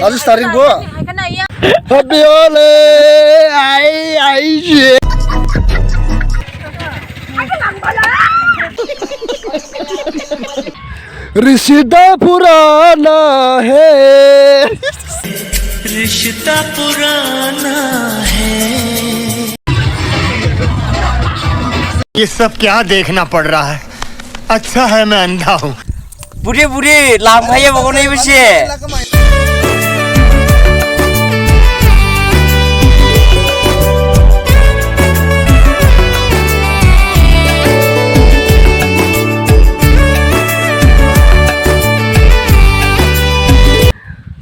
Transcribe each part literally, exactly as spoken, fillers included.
Aji starting bo. Happy Holi, ai, ai, je. Rishta purana hai. Rishta purana hai. ये सब क्या देखना पड़ रहा है? अच्छा है मैं अंधा हूँ। Budi, budi, lam khaiya bago nai bisi.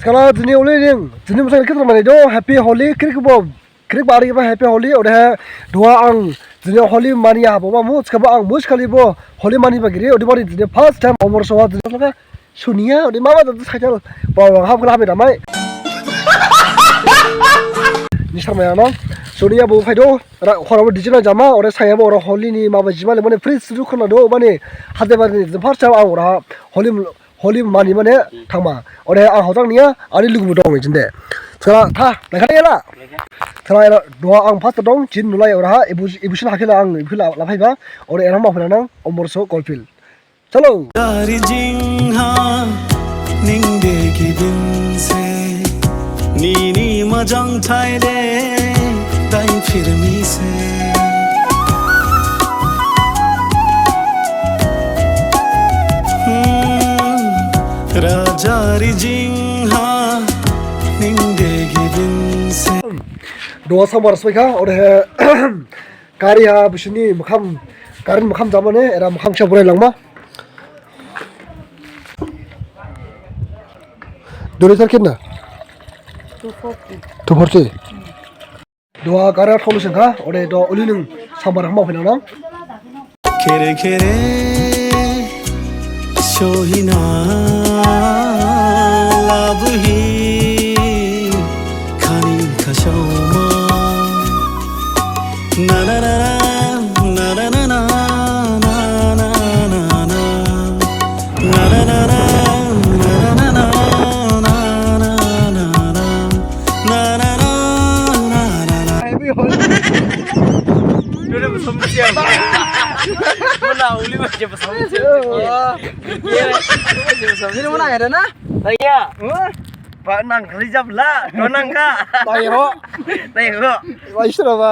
Skala dini uli ning, dini musang kithar mani do, Happy Holi, krik bo. Krik bari ba Happy Holi, odehe duha ang jini Holi mani habo ba mu, thikhabo ang musi khali bo Holi mani ba giri, odebani jini first time Omor Soha jini laka Sonia, ode mama jadu cycle, ba ang hab khala hab damai. Nisar maya no, Sonia bo phaidu, ra, hora bo D J na jama, ode saya bo ora Holi ni maba jima le mane free sudu khona do, mane hade bari ni first time ang ora Holi Holi mani mane thangma. Ode ang hojang niya, ani lugu bo dong jinde. Thara tha, lekha ya la. Thara ya la, duha ang first dong, jin nulai ora ha, ibu, ibu sin hakhela ang, ibu la, la phaiba. Ode era ma phela nang, Omor Soha Golf Field. Chalo. Dari jing ha, ning de ki bin se. Nini majang thai de, tai phir mi se. Hmm, raja ri jing ha, ning de gi bin se. Duha sambar soi kha, odehe gari ha bisini makham, gari makham jamane, era makham kisa burai langma. Dua liter kena? Two forty. Two forty? Duha gari tholu sengkha, ode duha uli ning sambar hama phina nang. Khere khere sohina labuhi khani khasaoma. Na na na na. Ba nang khali jab la, to nang kha. Nai ho. Nai ho. Wai sura ba.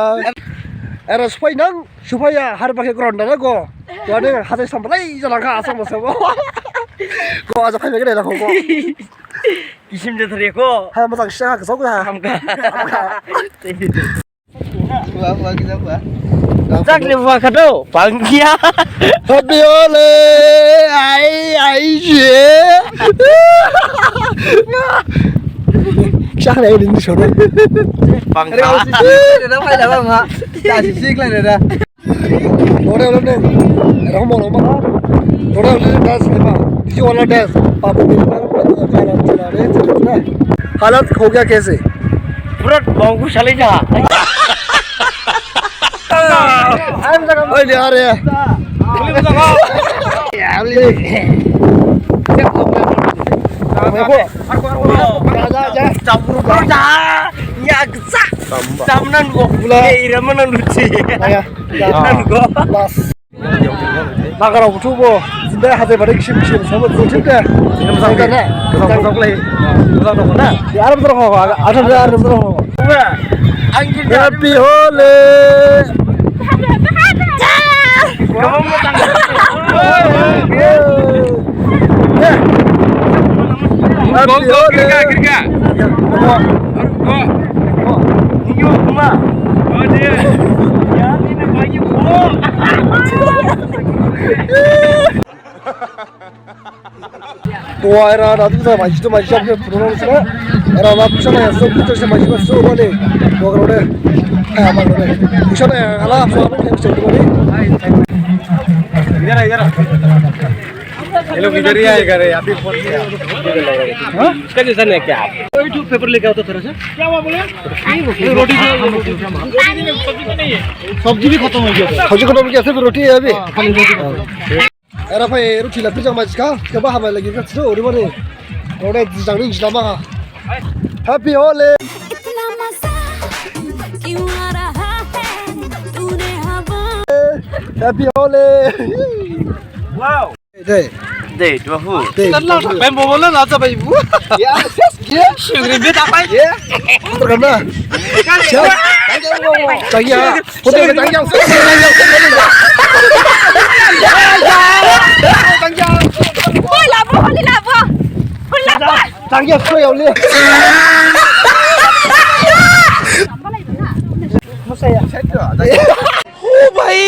Era supai nang, supaya har bakhe gron dana go. To ade hatai samplai jalang kha asam asam. Go aja phai bakhe dai la kho go. Kisim je thari kho. Ha, majang sisa kha, sok kha. Ham kha. Ham kha. Buah, buah, kita buah. Cak ni buah kado, pangkia. Happy Holi, ai, ai, je. Cak ni ini suruh. Pangkia. Ada sisi, ada apa, ada apa, Mak? Ada sisi, kalian ada. Lore, lore, ne. Era mo, mo, ma. Lore, lore, dance, ne, ma. Did you wanna dance? Papa, ne, ma, ma, ma, ma, ma, ma, ma. Halat ho gaya kaise? Pura bongku sali ja. Oi, le, are. Campur ja. Ya, gesak. Samnan go. Bula. Ira mana lucu. Ya. Nan go. Las. Nagarao buthu bo, jinde hajai bari kisim kisim, sabo jing thik de. Jing thik de na? Gajang gajang lai. Gajang dong na? Ya, aram dong ho, aram dong ho. Happy Holi. Gabang mo tang. Happy Holi. Kiri ka, kiri ka. Kiri ka. Iyo, kuma. Oh, dia. Ya, ini bagi gua. Tua era na tu sa mai tu mai siap ke pura na sila. Era na tu sa mai so tu sa mai so so bole. Tua karo de. Hai apa karo de. Tu sa na ala so apa ke so bole. Idhar, idhar. ये लोग इधर ही आएगा रे, अभी फोन किया। हाँ? इसका जैसा नहीं है क्या? कोई तो पेपर लेके आओ तो थोड़ा सा। क्या हुआ बोले? ये रोटी जो, ये रोटी जो, सब्जी तो नहीं है। सब्जी भी खत्म हो गया था। सब्जी खत्म हो गया, सिर्फ रोटी है अभी। हाँ, खाली रोटी खत्म। Era phai ruthi la prijang ma jika, kaba hama lagi ka thro ori mane. Ora jang ni jila ma. Happy Holi. इतना मजा क्यों आ रहा है तूने हवा Happy Holi. Wow. Dei. Dei, dua hu. Dei. Pen bo bo na na ta bai bu. Ya. Ya. Sugri be ta bai. Ya. Apa kena? Siap. Tanya. Hotel ka tangkiang. Tangkiang. Hoy, labo, hoy, labo. Hoy, labo. Tangkiang, hoy, hoy. ओ भाई,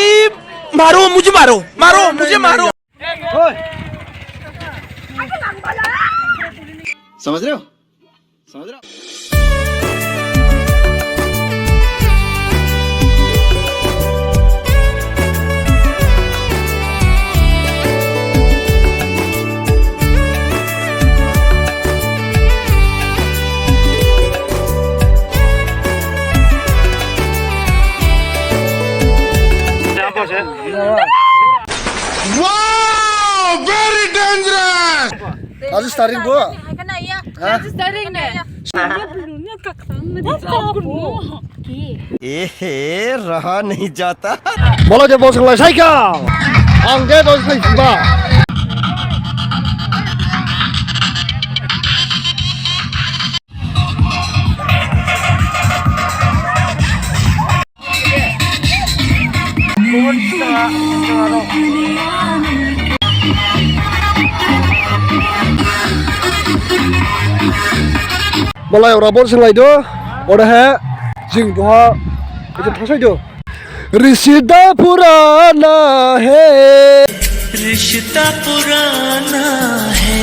मारो, मुझे मारो, मारो, मुझे मारो। समझ रहे हो? समझ रहे हो? Wow, very dangerous. Hadi starting bu. Ha? Hadi starting ne? Ehe, raha nahi jata. Bolo je bosong lai saika. Ang je dos lai ba. Malai ora bol sing lai do, ora he, jing duha, ejin thasai do. रिश्ता पुराना है। रिश्ता पुराना है।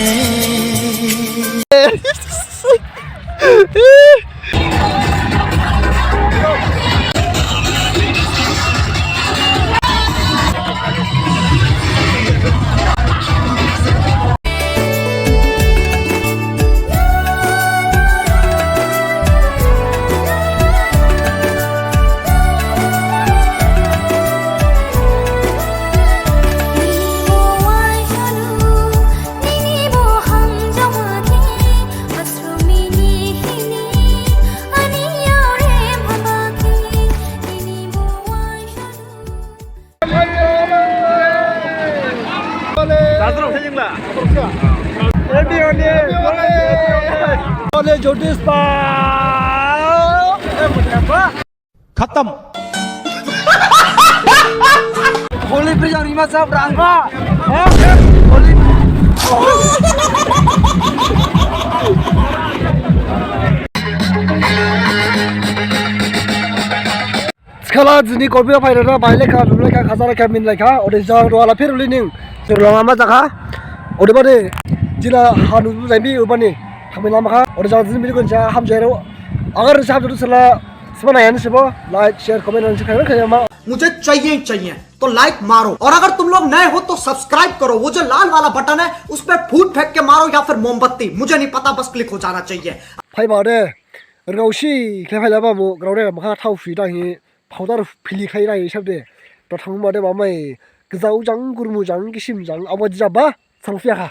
Ole Jyotish pa. खत्म। Holi prijang rima sab rangma. Holi. Skala jini korbi phai rana bai lekha, lum lekha, khaja lekha, min lekha, ode jang duha la phir uli ning, sir lama ma jakha, ode bade, jila hanu jaibi ubani, kami lama kha, ode jang jini bili kun ja ham jero, agar sab jadu sala, sima nayan sibo, like, share, comment, and subscribe kaya ma. मुझे चाहिए ही चाहिए, तो लाइक मारो, और अगर तुम लोग नए हो तो सब्सक्राइब करो, वो जो लाल वाला बटन है उस पे फूट फेंक के मारो या फिर मोमबत्ती, मुझे नहीं पता, बस क्लिक हो जाना चाहिए। Phai ba de. Rgao si khlai phai la ba mu, grao de makha thao phi dang hi, powder phili khlai dang hi sab de. To thang ma de ba mai, gjao jang, gurmu jang, gisim jang, abo jaba, sang phia kha.